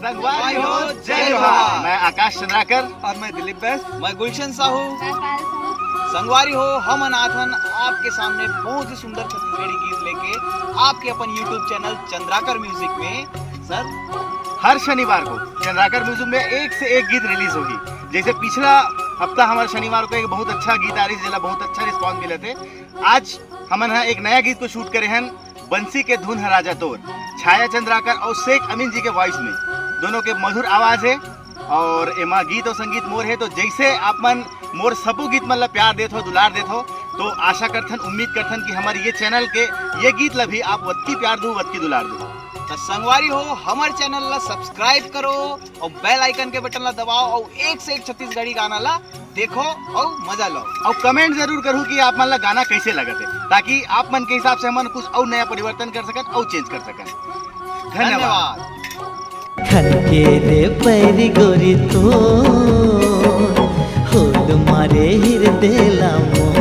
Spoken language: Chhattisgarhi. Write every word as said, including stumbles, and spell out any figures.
संगवारी हो, जय जोहार। मैं आकाश चंद्राकर। और मैं दिलीप बैस। मैं गुलशन साहू। मैं पायल साहू। संगवारी हो, हमन आथन आपके सामने बहुत ही सुंदर छत्तीसगढ़ी गीत लेके आपके अपन YouTube चैनल चंद्राकर म्यूजिक में। सर, हर शनिवार को चंद्राकर म्यूजिक में एक से एक गीत रिलीज होगी। जैसे पिछला हफ्ता हमारे शनिवार को एक बहुत अच्छा गीत आ रही, जेला बहुत अच्छा रिस्पॉन्स मिले थे। आज हमन ह एक नया गीत को शूट करे हन, बंसी के धुन ह राजा तोर, छाया चंद्राकर और शेख अमीन जी के वॉइस में। दोनों के मधुर आवाज है और एमा गीत और संगीत मोर है। तो जैसे आप मन मोर सबो गीत मन ला प्यार देत हो, दुलार देत हो, तो आशा करथन, उम्मीद करथन कि हमारे ये चैनल के ये गीत ला भी आप वतकी प्यार दू, वतकी दुलार दू। तो संगवारी हो, हमारे चैनल ला सब्सक्राइब करो और बेल आइकन के बटन ला दबाओ और एक से एक छत्तीसगढ़ी गाना ला देखो और मजा लो। और कमेंट जरूर करू कि आप मन ला गाना कैसे लगत है, ताकि आप मन के हिसाब से हमन कुछ और नया परिवर्तन कर सकन और चेंज कर सकन। धन्यवाद। खनके रे पैरी गोरी तो होल मारे हिरदे ला मोर।